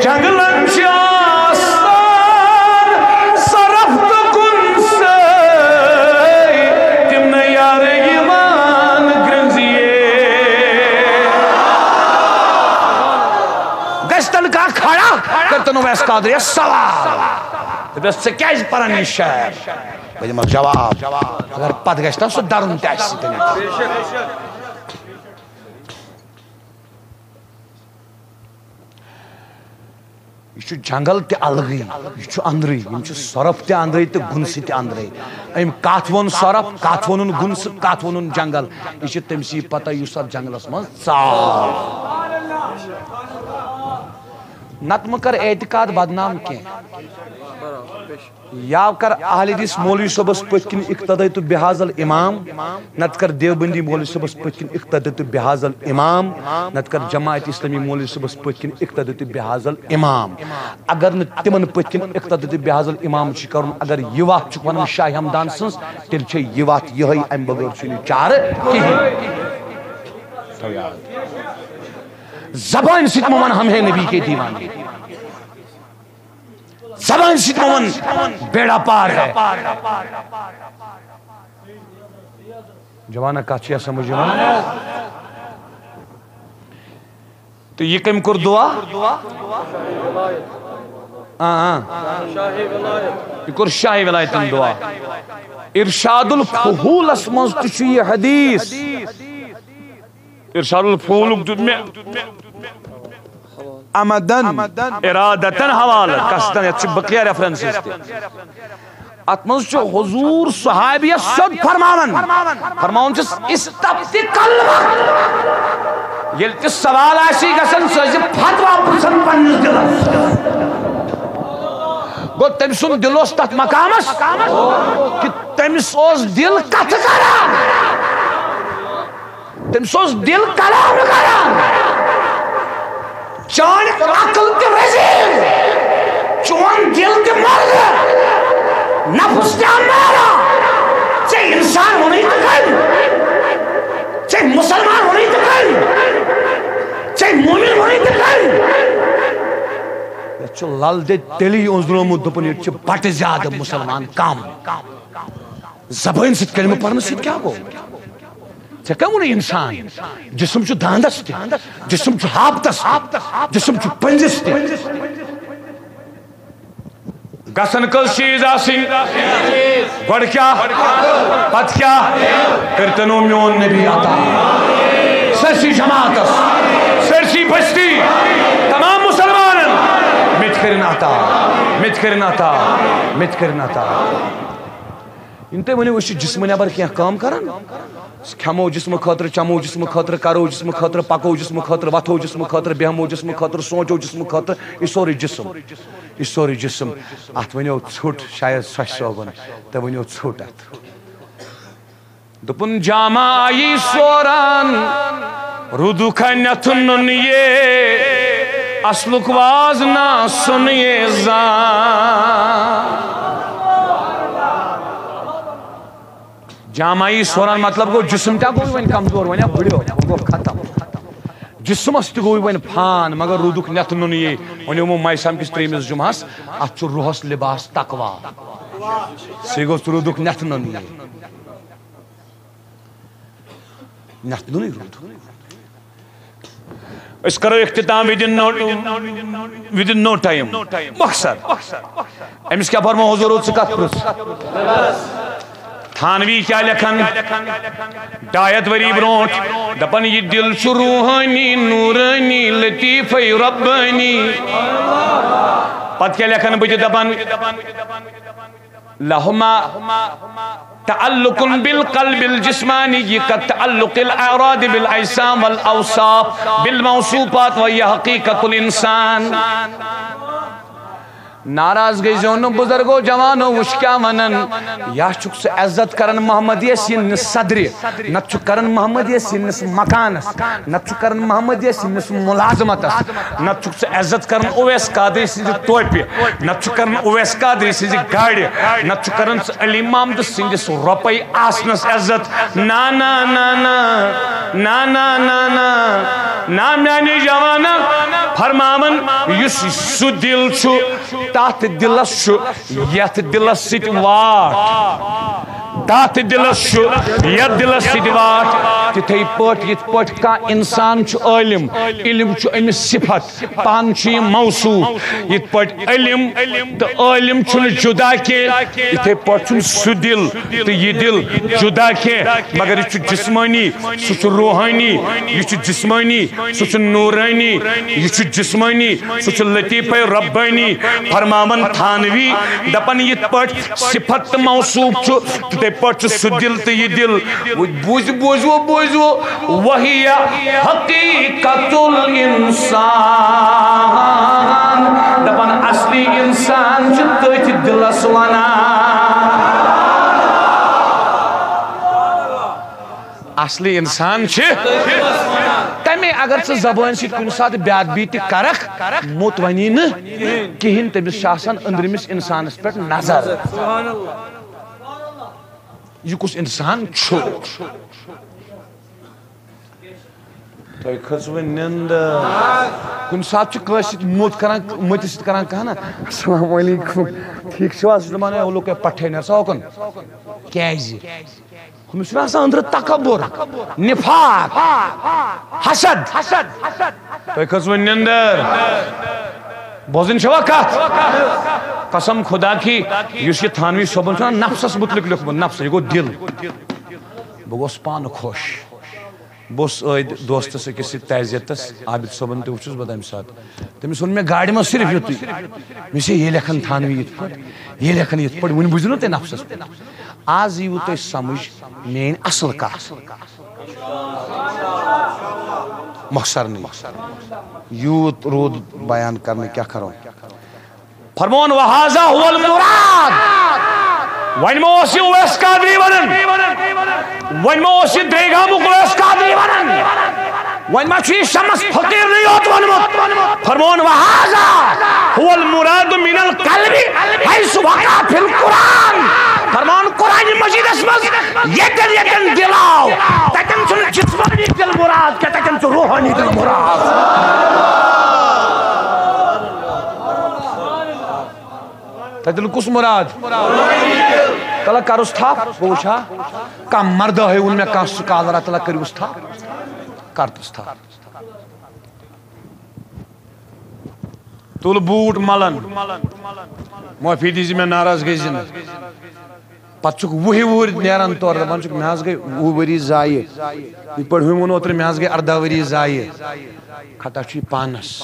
جنگلن چھِ آستان، سرف تہٕ کُنسے، تِم نہٕ یارٕ یِوان گرٛنٛزِیے۔ گژھِ تن کانٛہہ کھڑا، کٔرتن اویس قادریس سوال۔ دوٚپس، "ژےٚ کیٛازِ پران یہِ شعر؟" بہٕ دِمس جواب، مگر پتہٕ گژھِ تن سُہ درُن تہِ اسہِ سۭتۍ۔ یہِ چھُ جنگل تہِ الگٕے، یہِ چھُ أنٛدرٕے، یِم چھِ سۄرپھ تہِ أنٛدرٕے تہٕ گُنسہٕ تہِ أنٛدرٕے۔ أمۍ کتھ ووٚن سۄرپھ، کتھ ووٚنُن گُنسہٕ، کتھ ووٚنُن جنگل، یہِ چھِ تٔمۍ سٕے پتہ یُس اتھ جنگلس منٛز ژاو۔ نتہٕ مہٕ کر اعتقاد بدنام کینٛہہ۔ یا کر اہل حدیث مولوی صٲبس پٔتۍ کِنۍ اقتدٲے تہٕ بحاظ الامام، نتہٕ کر دیوبندی مولوی صٲبس پٔتۍ کِنۍ اقتدٲے تہٕ بحاظ الامام، نتہٕ کر جماعت اسلامی مولوی صٲبس پٔتۍ کِنۍ اقتدٲے تہٕ بحاظ الامام۔ اگر نہٕ تِمن پٔتۍ کِنۍ اقتدٲے تہٕ بحاظ الامام چھُ کرُن، اگر یہِ وتھ چھُکھ ونان شاہ ہمدان سٕنٛز، تیٚلہِ چھےٚ یہِ وتھ یِہوٚے، امہِ بغٲر چھُنہٕ چارٕ کِہیٖنۍ۔ زبان سۭتۍ مہ ون ہم ہے نبی کے دیوانے۔ زبان سۭتۍ مہ ون بیڑا پار ہے۔ جوانا، کتھ چھیا سمجھ یِوان؟ تہٕ یہِ کٔمۍ کوٚر دعا؟ آ، آ۔ یہِ کوٚر شاہ ولایتن دعا۔ ارشاد الفحولس منٛز تہِ چھُ یہِ حدیث۔ ارشاد الفحولُک دیُت مےٚ عمدن ارادتن حوالہٕ، قصدن، یتھ چھِ بقیہ ریفرنسز تہِ۔ اتھ منٛز چھُ حضور صحابیس سیوٚد فرماوان، فرماوان چھُس، "استفتی قلبک"۔ ییٚلہِ تہِ سوال آسی گژھان، سُہ ٲسۍ فتوا پرژھان پننِس دِلس۔ گوٚو، تٔمۍ سُنٛد دِل اوس تتھ مقامس کہِ تٔمِس اوس دِل کتھٕ کران۔ تٔمِس اوس دِل کلام کران۔ چٲنۍ عقل تہِ رزیل، چون دِل تہِ مردٕ، نفس تہِ امارہ۔ ژےٚ انسان ووٚنُے تہٕ کٔمۍ؟ ژےٚ مسلمان ووٚنُے تہٕ کٔمۍ؟ ژےٚ مومن ووٚنُے تہٕ کٔمۍ؟ یتھ چھُ لل دٮ۪د تیٚلی اوٚنٛزرومُت، دوٚپُن، ییٚتہِ چھِ بٹہٕ زیادٕ، مسلمان کم۔ زبٲنۍ سۭتۍ کلمہٕ پرنہٕ سۭتۍ کیٛاہ گوٚو؟ ژےٚ کٔمۍ ووٚنُے انسان؟ جسم چھُ داندس تہِ، جسم چھُ ہاپتس تہِ، جسم چھُ پٔنزِس تہِ۔ گژھن کٔژ چیٖز آسٕنۍ؟ گۄڈٕ کیٛاہ؟ پتہٕ کیٛاہ؟ کٔرتنو میون نبی عطا۔ سٲرسٕے جماعتس، سٲرسٕے بستی، تمام مسلمانن مےٚ تہِ کٔرِن عطا، مےٚ تہِ کٔرِن عطا، مےٚ تہِ کٔرِن عطا۔ یِم تُہۍ ؤنِو، أسۍ چھِ جسمہٕ نٮ۪بر کینٛہہ کٲم کران؟ کھٮ۪مو جسمہٕ خٲطرٕ، چمو جسمہٕ خٲطرٕ، کرو جسمہٕ خٲطرٕ، پکو جسمہٕ خٲطرٕ، وۄتھو جسمہٕ خٲطرٕ، بیٚہمو جسمہٕ خٲطرٕ، سونٛچو جسمہٕ خٲطرٕ، یہِ سورُے جسم، یہِ سورُے جسم۔ اتھ ؤنِو ژھوٚٹ، شاید سۄچھ صٲبن تہِ ؤنِو ژھوٚٹ اتھ۔ دوٚپُن، جامہ آیی سوران، رودُکھ نٮ۪تھ نُن یے، اصلُک واز نا سُن یے زان۔ جامہ آیی سوران مطلب گوٚو، جسم تہِ گوٚو وۄنۍ کمزور، وۄنۍ بٕڑیو، وۄنۍ گوٚو ختم۔ جسمس تہِ گوٚو وۄنۍ فان، مگر رودُکھ نٮ۪تھ نُن یے۔ وۄنۍ ووٚنمو میثم کِس ترٛیٚیمِس جمعہس، اتھ چھُ روحس لباس تقویٰ۔ سُے گوٚو رودُکھ نٮ۪تھ نُن یے۔ نتھ نُنٕے روٗد۔ أسۍ کرو اختتام within no، within no time۔ مختصر۔ أمِس کیٛاہ فرمو حضوٗرو، ژٕ کتھ پرٛژھ؟ تھانوی کیٛاہ لیکھن؟ ڈاے ہتھ ؤری برونٛٹھ دپان، یہِ دِل چھُ روحٲنی، نوٗرٲنی، لطیفے ربٲنی۔ پتہٕ کیٛاہ لیکھن بہٕ تہِ دپان؟ لہما تعلق بالقلب الجسمانی كتعلق الاعراض بالاوصاف بالموصوفات، وهي حقيقة الانسان۔ ناراض گٔے زیو نہٕ بزرگو جوانو، وٕچھ کیٛاہ ونان۔ یا چھُکھ ژٕ عزت کران محمد یاسین نِس صدرِ، نتہٕ چھُکھ کران محمد یاسین نِس مکانس، نتہٕ چھُکھ کران محمد یاسین نِس ملازمتس، نتہٕ چھُکھ ژٕ عزت کران اویس قادری سٕنٛزِ ٹوپہِ، نتہٕ چھُکھ کران اویس قادری سٕنٛزِ گاڑِ، نتہٕ چھُکھ کران ژٕ علی محمد سٕنٛدِس رۄپے آسنس عزت۔ نہ، نہ، نہ، نہ، نہ، نہ، نہ، نہ، نہ، میانہِ جوانا، فرماوان یُس سُہ دِل چھُ، تتھ دِلس چھُ یتھ دِلس سۭتۍ واٹھ، تتھ دِلس چھُ یتھ دِلس سۭتۍ واٹھ۔ تِتھے پٲٹھۍ یِتھ پٲٹھۍ کانٛہہ انسان چھُ عٲلِم، علم چھُ أمِس صفت، پانہٕ چھُ یہِ موصوف۔ یِتھ پٲٹھۍ علم تہٕ عٲلم چھُنہٕ جُدا کینٛہہ، یِتھے پٲٹھۍ چھُنہٕ سُہ دِل تہٕ یہِ دِل جُدا کینٛہہ، مگر یہِ چھُ جسمٲنی، سُہ چھُ روحٲنی، یہِ چھُ جسمٲنی، سُہ چھُ نورٲنی، یہِ چھُ جسمٲنی، سُہ چھُ لطیفے ربٲنی۔ فرماوان تھانوی، دپان یِتھ پٲٹھۍ صفت تہٕ موصوف چھُ، تِتھے پٲٹھۍ چھُ سُہ دِل تہٕ یہِ دِل۔ بوٗزِو، بوٗزِو، بوٗزِو، وهي حقيقة الإنسان۔ انسان چھُ تٔتھۍ دِلس ونان۔ اصلی انسان چھِ تمے، اگر ژٕ زبٲنۍ سۭتۍ کُنہِ ساتہٕ بے ادبی تہِ کرکھ، موٚت ونی نہٕ کِہیٖنۍ، تٔمِس چھِ آسان أنٛدرِمِس انسانس پٮ۪ٹھ نظر۔ یہِ کُس انسان چھُ؟ تۄہہِ کھٔژوٕ نِندٕر؟ کُنہِ ساتہٕ چھُ کٲنٛسہِ سۭتۍ موٚت کران، مٔتِس سۭتۍ کران کانٛہہ نا، "السلام علیکم، ٹھیٖک چھِو حظ؟" سُہ چھُ دَپان، "ہے، ہُہ لوٚگ ہے پٹھے نٮ۪ر، سۄ ہۄکُن کیٛازِ؟" ہُمِس چھُ آسان أنٛدرٕ تکبر، نفاق، حسد۔ تۄہہِ کھٔژوٕ نِندٕر؟ بوزٕنۍ چھوا کتھ؟ قسم خدا کی، یُس یہِ تھانوی صٲبن چھُ نا نفسس متعلق لیوٚکھمُت، نفسس، یہِ گوٚو دِل۔ بہٕ گوٚوس پانہٕ خۄش۔ بہٕ اوسُس أتھۍ دوستس أکِس سۭتۍ تعزیتس، عابد صٲبن تہِ وُچھُس بہٕ تمہِ ساتہٕ۔ تٔمِس ووٚن مےٚ گاڑِ منٛز صرف یُتُے۔ مےٚ چھِ یہِ لیکھان تھانوی یِتھ پٲٹھۍ، یہِ لیکھان یِتھ پٲٹھۍ، وُنہِ بوٗزِو نا تُہۍ نفسس پٮ۪ٹھ۔ آز یِیِو تۄہہِ سمجھ میٲنۍ اصل کتھ۔ مۄخصر نہٕ یوٗت روٗد بیان کرنہٕ، کیٛاہ کرو؟ فرمون، وہذا هو المراد۔ وۄنۍ ما اوس یہِ اویس قادری ونان؟ وۄنۍ ما اوس یہِ درے گامُک اویس قادری ونان؟ وۄنۍ ما چھُ یہِ شمس فقیرنٕے یوت ووٚنمُت؟ فرمون، وہذا هو المراد من القلب حيث وقع في القرآن۔ فرمون، قرآن مجیدس منٛز ییٚتٮ۪ن ییٚتٮ۪ن دِل آو، تتٮ۪ن چھُنہٕ جسمٲنی دِل مراد کینٛہہ، تتٮ۪ن چھُ روحٲنی دِل مراد۔ تتٮ۪ن کُس مراد؟ تلہ کرُس تھپھ، بہٕ وٕچھا۔ کانٛہہ مردہ ہے ووٚن مےٚ، کانٛہہ سکالر، تلہ کٔرِوُس تھپھ، کرتُس تھپھ۔ تُل بوٗٹ ملن، معٲفی دیٖزِ مےٚ، ناراض گٔے زِ نہٕ۔ پتہٕ چھُکھ وُہہِ وُہٕرۍ نیران تورٕ، دپان چھُکھ، "مےٚ حظ گٔے وُہ ؤری ضایع۔ یِتھ پٲٹھۍ ہُمۍ ووٚن اوترٕ، مےٚ حظ گٔے ارداہ ؤری ضایع۔" خطا چھُ یہِ پانس۔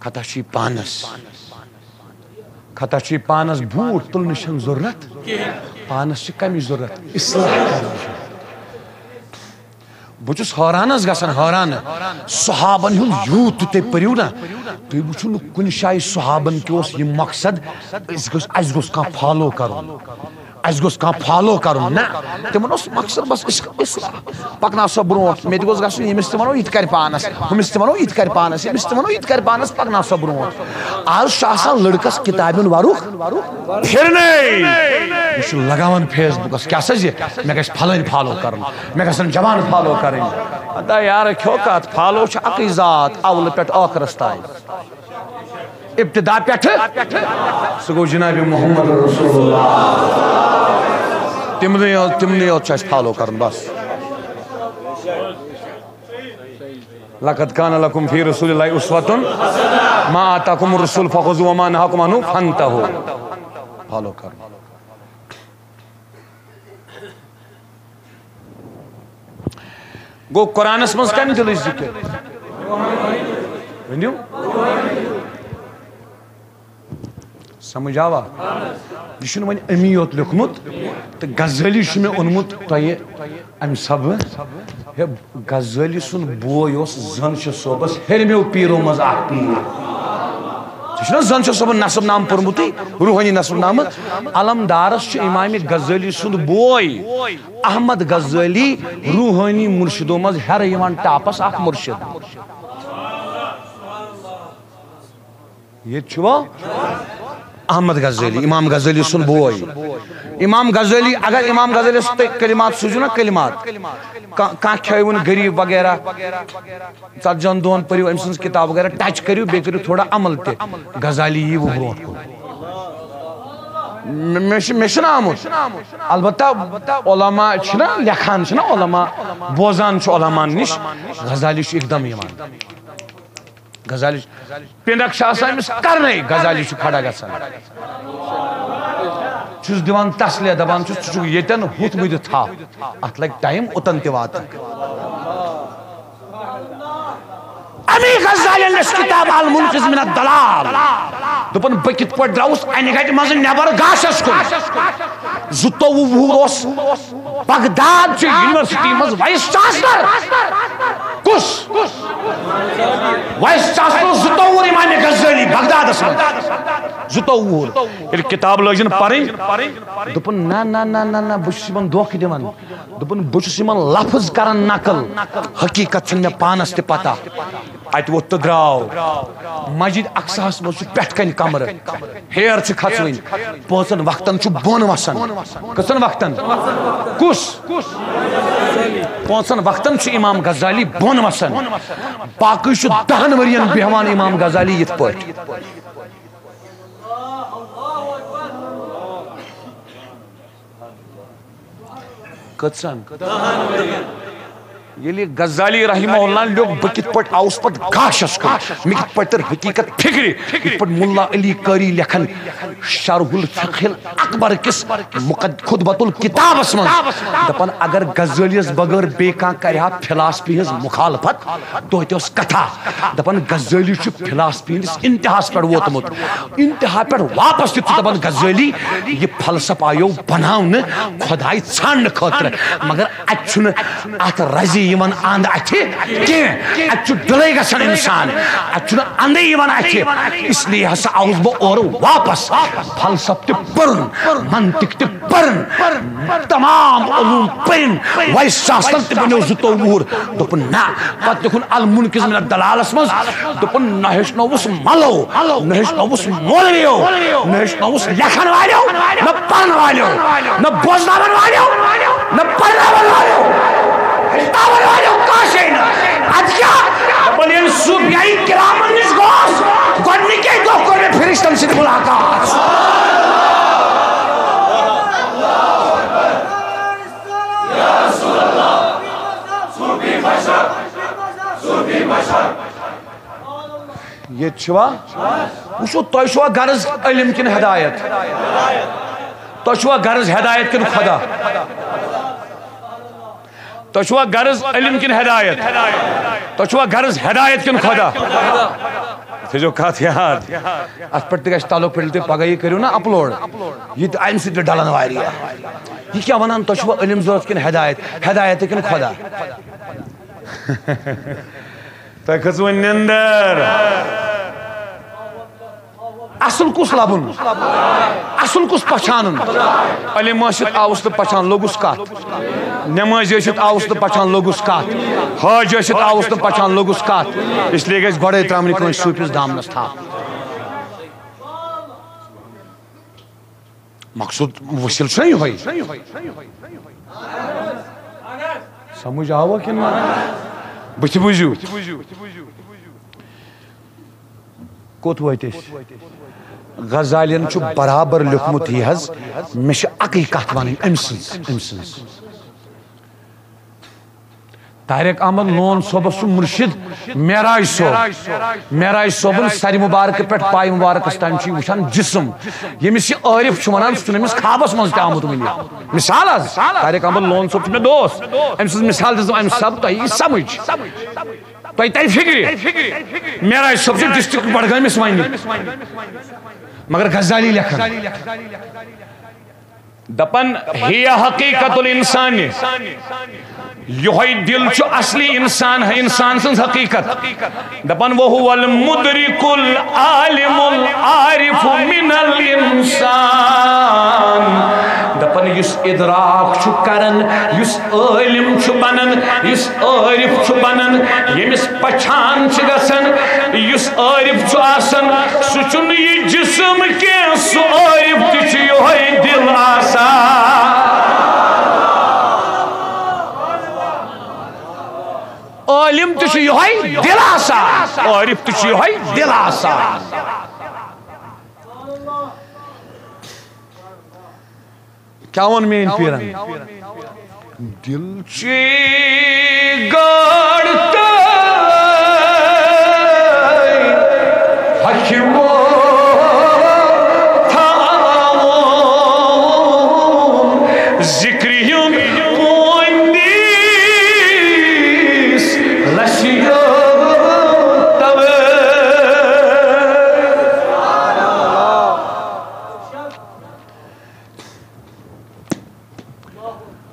خطا چھُ یہِ پانس۔ خطا چھُ یہِ پانس۔ بوٗٹ تُلنٕچ چھنہٕ ضروٗرت۔ پانس چھِ کمِچ ضروٗرت؟ اصلاح کرنٕچ۔ بہٕ چھُس حٲران حظ گژھان، حٲران۔ صحابن ہُنٛد یوٗت تہِ تُہۍ پٔرِو نا، تُہۍ وٕچھِو نہٕ کُنہِ جایہِ صحابن کیٛاہ اوس یہِ مقصد، أسۍ گوٚژھ، اَسہِ گوٚژھ کانٛہہ follow کرُن۔ اَسہِ گوٚژھ کانٛہہ follow کرُن۔ نہ، تِمن اوس مقصد بس عشق اصلاح۔ پکناو سا برونٛٹھ، مےٚ تہِ گوٚژھ گژھُن، ییٚمِس تہِ ونو یہِ تہِ کرِ پانس، ہُمِس تہِ ونو یہِ تہِ کرِ پانس، ییٚمِس تہِ ونو یہِ تہِ کرِ پانس، پکناو سا برونٛٹھ۔ آز چھُ آسان لڑکس کتابہِ ہُنٛد ورُق پھرنے۔ یہِ چھُ لگاوان Facebookس، کیٛاہ سا زِ مےٚ گژھِ پھلٲنۍ follow کرُن، مےٚ گژھن جوان follow کرٕنۍ۔ ادا یارٕ کھیو کتھ، follow چھُ اکٕے ذات، اولہٕ پٮ۪ٹھ ٲخرس تام۔ ابتدا پٮ۪ٹھٕ، سُہ گوٚو جناب محمد رسول اللہ۔ تِمنٕے یوت، تِمنٕے یوت چھُ اَسہِ follow کرُن بس۔ لقد کان لکم فی رسول اللہ اسوۃ، ما آتاکم الرسول فخذوہ وما نہاکم عنہ فانتہوا۔ Follow کرُن۔ گوٚو، قرآنس منٛز کمہِ دِلٕچ ذِکِر؟ ؤنِو۔ سمجھ آوا؟ یہِ چھُنہٕ وۄنۍ أمی یوت لیوٚکھمُت، تہٕ غزالی چھُ مےٚ اوٚنمُت تۄہہِ امہِ سبہٕ۔ ہے، غزالی سُنٛد بوے اوس زن چھُ صٲبس ہیٚرمیو پیٖرو منٛز اکھ پیٖر۔ ژےٚ چھُنا زن چھُ صٲبن نصب نامہٕ پوٚرمُتٕے، روحٲنی نصب نامہٕ؟ علمدارس چھُ امام غزالی سُنٛد بوے احمد غزالی روحٲنی مرشدو منٛز ہیرٕ یِوان ٹاپس اکھ مرشد۔ ییٚتہِ چھُوا احمد غزالی، امام غزالی سُنٛد بوے۔ امام غزالی، اگر امام غزالیس تُہۍ کلمات سوٗزِو نا، کلمات، کا-، کانٛہہ کھیوٕن غریب وغیرہ، ژتجی ہن دۄہن پٔرِو أمۍ سٕنٛز کِتاب وغیرہ، touch کٔرِو، بیٚیہِ کٔرِو تھوڑا عمل تہِ، غزالی یی وۄنۍ برونٛٹھ کُن۔ مےٚ، مےٚ چھُ، مےٚ چھُنہٕ آمُت، البتہ علماء چھِنہ لیکھان، چھِنہ علماء، بوزان چھُ علماء نِش، غزالی چھُ اکدم یِوان۔ غزالی پِنڈک چھِ آسان أمِس کرنے، غزالی چھُ کھڑا گژھان۔ چھُس دِوان تسلیہ، دپان چھُس، "ژٕ چھُکھ ییٚتٮ۪ن، ہُتھ مہٕ دِ تھپھ، اتھ لگہِ time، اوٚتن تہِ واتن۔" امی غزالی یس کتاب المنقذ من الضلال، دوٚپُن، بہٕ کِتھ پٲٹھۍ درٛاوُس اَنہِ گَٹہِ منٛزٕ نٮ۪بر گاشَس کُن؟ زٕتووُہ وُہُر اوس بغداد چہِ یونیورسٹی منٛز وائس چانسلر۔ کُس؟ وائس چانسلر زٕتووُہ وُہُر امام غزالی بغدادس منٛز۔ زٕتووُہ وُہُر۔ ییٚلہِ کِتاب لٲجِن پرٕنۍ، دوٚپُن، نہ، نہ، نہ، نہ، نہ، بہٕ چھُس یِمن دھوکہٕ دِوان۔ دوٚپُن، بہٕ چھُس یِمن لفظ کران نقل، حقیٖقت چھُنہٕ مےٚ پانس تہِ پتہ۔ اتہِ ووٚتھ تہٕ درٛاو۔ مسجد اقصاہس منٛز چھُ پٮ۪ٹھ کنہِ کمرٕ، ہیر چھِ کھژوٕنۍ، پانٛژن وقتن چھُ بۄن وسان۔ کٔژن وقتن؟ کُس؟ پانٛژن وقتن چھُ امام غزالی بۄن وسان۔ باقٕے چھُ دہن ؤرین بیہوان امام غزالی یِتھ پٲٹھۍ۔ کٔژن؟ ییٚلہِ غزالی رحمہ اللہ لیوٚکھ، بہٕ کِتھ پٲٹھۍ آوُس پتہٕ گاشس کُن، مےٚ کِتھ پٲٹھۍ تٔر حقیٖقت فِکرِ، یِتھ پٲٹھۍ ملا علی قاری لیکھن شرح الفقہ الاکبر کِس مقد-، خطبۃ الکتابس منٛز، دپان، اگر غزالیس بغٲر بیٚیہِ کانٛہہ کرِ ہا فلاسفی ہٕنٛز مخالفت، توتہِ اوس کتھا۔ دپان، غزالی چھُ فلاسفی ہٕنٛدِس انتہاہس پٮ۪ٹھ ووتمُت۔ انتہا پٮ۪ٹھ واپس یِتھ چھُ دپان غزالی، یہِ فلسفہٕ آیو بناونہٕ خۄداے ژھانڈنہٕ خٲطرٕ، مگر اتہِ چھُنہٕ اتھ رزِ یِوان اند اتھِ کینٛہہ۔ اتہِ چھُ ڈلے گژھان انسان، اتہِ چھُنہٕ اندے یِوان اتھِ۔ اس لیے ہسا آوُس بہٕ اورٕ واپس۔ فلسفہٕ تہِ پوٚرُن، منطق تہِ پٔرٕن، تمام علوم پٔرِن۔ وائس چانسلر تہِ بنیو زٕتووُہ وُہُر۔ دوٚپُن، نہ۔ پتہٕ لیوٚکھُن المنقذ من الضلالس منٛز، دوٚپُن، نہ ہیٚچھنووُس ملو، نہ ہیٚچھنووُس مولویو، نہ ہیٚچھنووُس لیکھن والیو، نہ پرن والیو، نہ بوزناون والیو، نہ پرناون والیو، ہیٚچھناون والیو کانٛہہ شے نہٕ۔ ادٕ کیٛاہ؟ دپان، ییٚلہِ صوفیائی کرامن نِش گوس، گۄڈنِکے دۄہ کوٚر مےٚ فرشتن سۭتۍ ملاقات۔ ییٚتہِ چھُوا؟ وٕچھِو، تۄہہِ چھُوا غرض علم کِنہٕ ہدایت؟ تۄہہِ چھُوا غرض ہدایت کِنہٕ خۄدا؟ تۄہہِ چھُوا غرض علم کِنہٕ ہدایت؟ تۄہہِ چھُوا غرض ہدایت کِنہٕ خۄدا؟ تھٲیزیو کتھ یاد۔ اتھ پٮ۪ٹھ تہِ گژھِ تلو پھٔلۍ تہِ پگاہ، یہِ کٔرِو نا اپلوڈ۔ یہِ تہِ امہِ سۭتۍ تہِ ڈلان واریاہ۔ یہِ کیٛاہ ونان، تۄہہِ چھُوا علم ضوٚرتھ کِنہٕ ہدایت؟ ہدایت کِنہٕ خۄدا؟ تۄہہِ کھٔژ وۄنۍ نِندٕر۔ اصل کُس لبُن؟ اصل کُس پہچانُن؟ علم ٲسِتھ آوُس تہٕ پہچان لوٚگُس کتھ۔ نمٲزۍ ٲسِتھ آوُس تہٕ پہچان لوٚگُس کتھ۔ حٲج ٲسِتھ آوُس تہٕ پہچان لوٚگُس کتھ۔ اس لیے گژھِ گۄڈے ترٛاونہِ کٲنٛسہِ صوٗفِس دامنس تھپھ۔ مقصد وسیلہٕ چھُنہ یِہوٚے۔ سمجھ آوا کِنہٕ نہ؟ بٕتھِ بوٗزِو۔ کوٚت وٲتۍ أسۍ؟ غزالین چھُ برابر لیوٚکھمُت یہِ حظ، مےٚ چھِ اَکٕے کَتھ وَنٕنۍ أمۍ سٕنٛز، أمۍ سٕنٛز۔ طارق احمد لون صٲبس چھُ مُرشِد معراج صٲب۔ معراج صٲبُن سرِ مُبارکہٕ پٮ۪ٹھ پایہِ مُبارکس تام چھُ یہِ وٕچھان جسم۔ ییٚمِس یہِ عٲرف چھُ وَنان، سُہ چھُنہٕ أمِس خوابس منٛز تہِ آمُت وٕنہِ۔ مثال حظ، طارق احمد لون صٲب چھُ مےٚ دوس، أمۍ سٕنٛز مثال دِژٕم، اَمہِ سب تۄہہِ یی سمجھ۔ تۄہہِ ترِ فِکرِ۔ معراج صٲب چھُ ڈسٹرکٹ بڈگٲمِس وَنہِ، مگر غزالی لیکھان۔ دپان، ہی حقیقت الانسان، یہوے دل چھُ اصلی انسان، انسان سٕنٛز حقیقت۔ دپان، وہو المدرک العالم العارف من الانسان۔ دپان، یُس ادراک چھُ کران، یُس عٲلم چھُ بنان، یُس عٲرف چھُ بنان، ییٚمِس پہچان چھِ گژھان، یُس عٲرف چھُ آسان، سُہ چھُنہٕ یہِ جسم کینٛہہ، سُہ عٲرف تہِ چھُ یِہوٚے دل آسان۔ عٲلم تہِ چھُ یِہوٚے دل آسان، عٲرف تہِ چھُ یِہوٚے دل آسان۔ کیٛاہ ووٚن میٛٲنۍ پیٖرن؟ دل چی گاڑ تہٕ حکیمو تھاوُن ذکرِ ہُنٛد پوندیس لسیو توے۔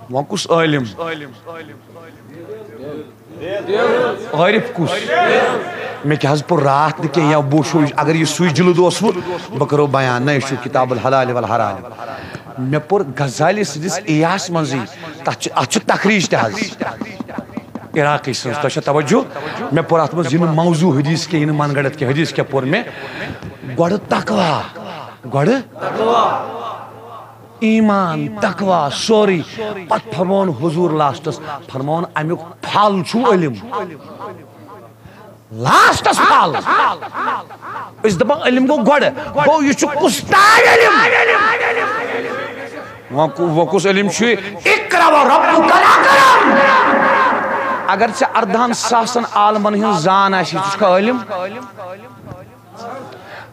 وۄنۍ کُس عٲلِم؟ عٲرِف کُس؟ مےٚ کیٛاہ حظ پوٚر راتھ نہٕ کینٛہہ، یا بہٕ وٕچھو، اگر یہِ سُے جِلد اوسوٕ، بہٕ کَرو بیان۔ نہ، یہِ چھُ کِتاب الحلال والحرام۔ مےٚ پوٚر غزالی سٕنٛدِس احیاہَس منٛزٕے، تَتھ چھِ، اَتھ چھِ تخریٖج تہِ حظ۔ عراقی سٕنٛز، تۄہہِ چھا توجہ؟ مےٚ پوٚر اَتھ منٛز یہِ نہٕ موضوع حدیث کینٛہہ، یہِ نہٕ من گھڑت کینٛہہ، حدیث کیٛاہ پوٚر مےٚ؟ گۄڈٕ تقوا، گۄڈٕ ایمان، تقوا، سورُے۔ پتہٕ فرمون حضور لاسٹس، فرمون امیُک پھل چھُ علم۔ لاسٹس پھل۔ أسۍ دپان علم گوٚو گۄڈٕ، گوٚو یہِ چھُ کُس تام علم؟ وۄنۍ کُ-، وۄنۍ کُس علم چھُ یہِ؟ اقرا و ربک الاکرم۔ اگر ژےٚ اردہن ساسن عالمن ہٕنٛز زان آسی، ژٕ چھُکھا عٲلم؟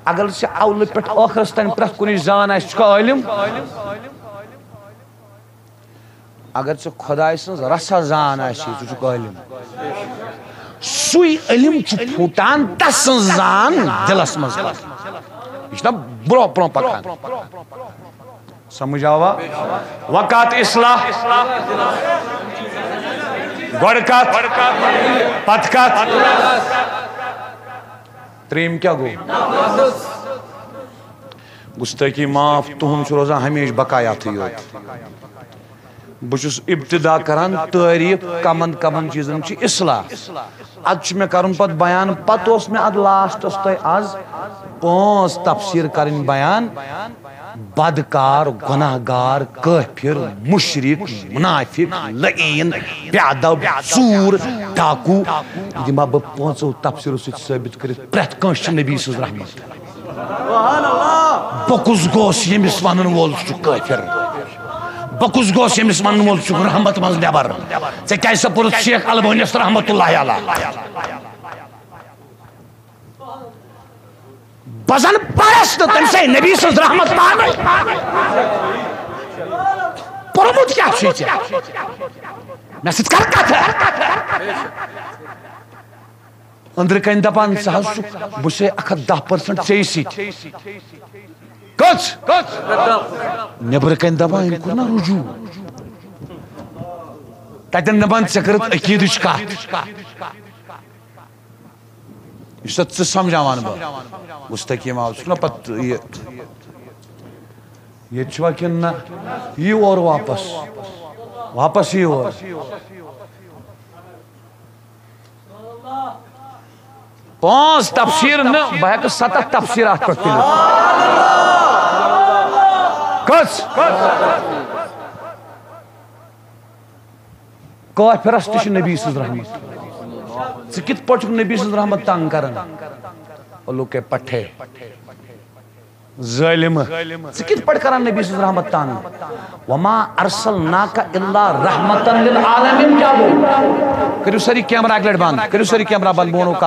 اگر ژےٚ اولہٕ پٮ۪ٹھ ٲخرس تام پرٛٮ۪تھ کُنِچ زان آسہِ، ژٕ چھُکھا عٲلم؟ اگر ژےٚ خۄداے سٕنٛز رژھا زان آسہِ، ژٕ چھُکھ عٲلم۔ سُے علم چھُ پھوٹان تس سٕنٛز زان دِلس منٛز۔ یہِ چھُنہ برونٛہہ برونٛہہ پکان۔ سمجھ آوا؟ وقت اصلاح، گۄڈٕ کتھ، پتہٕ کتھ۔ ترٛیٚیِم کیٛاہ گوٚو؟ گُستٲخی معاف، تُہُنٛد چھُ روزان ہمیشہِ بقایاتھٕے یوت۔ بہٕ چھُس ابتدا کران تعریف کمن کمن چیٖزن چھِ اصلاح۔ ادٕ چھُ مےٚ کرُن پتہٕ بیان، پتہٕ اوس مےٚ ادٕ لاسٹس تۄہہِ از پانٛژھ تفسیر کرٕنۍ بیان۔ بدکار، گناہ گار، کٲفر، مشرک، منافق، لعین، بے ادب، ژوٗر، ڈاکو، یہِ دِمہٕ ہا بہٕ پانٛژو تفسیرو سۭتۍ ثٲبت کٔرِتھ، پرٛٮ۪تھ کانٛہہ چھُ نبی سٕنٛز رحمت۔ بہٕ کُس گوس ییٚمِس ونن وول چھُ کٲفر؟ بہٕ کُس گوس ییٚمِس ونن وول چھُ رحمت منٛز نٮ۪بر؟ ژےٚ کیٛازِ سا پوٚرُتھ شیخ البٲنِس رحمت اللہ علیہ؟ بہٕ زن پرس نہٕ تٔمۍ سٕے نبی سٕنٛز رحمت پانے۔ پوٚرمُت کیٛاہ چھُے ژےٚ؟ مےٚ سۭتۍ کر کتھ؟ أنٛدرٕ کنہِ دپان، ژٕ حظ چھُکھ، بہٕ چھُسے اکھ ہتھ دہ پٔرسنٹ ژےٚ سۭتۍ۔ کٔژ؟ نیٚبرٕ کنہِ دپان، أمۍ کوٚر نہ رجوع۔ تتٮ۪ن دپان، ژےٚ کٔرٕتھ عقیدٕچ کتھ۔ یہِ چھُ سا ژٕ سمجھاوان بہٕ؟ مستقیم آو، ژٕ چھُکھ نہ پتہٕ یہِ، ییٚتہِ چھُوا کِنہٕ نہ؟ یہِ اور واپس، واپس یہِ اور۔ پانٛژھ تفسیر نہٕ، بہٕ ہیٚکہٕ ستتھ تفسیر اتھ پٮ۪ٹھ تُلِتھ۔ کٔژ؟ کافرس تہِ چھُ نبی سٕنٛز رحمت۔ ژٕ کِتھ پٲٹھۍ چھُکھ نبی سٕنٛز رحمت تنگ کران؟ الو کے پٹھے۔ ظٲلِم۔ ژٕ کِتھ پٲٹھۍ کران نبی سٕنٛز رحمت تنگ؟ وما ارسلناک الا رحمتا للعالمین کیٛاہ گوٚو؟ کٔرِو سٲری کیمرہ اکہِ لٹہِ بند، کٔرِو سٲری کیمرہ بند، بہٕ وَنو کتھ۔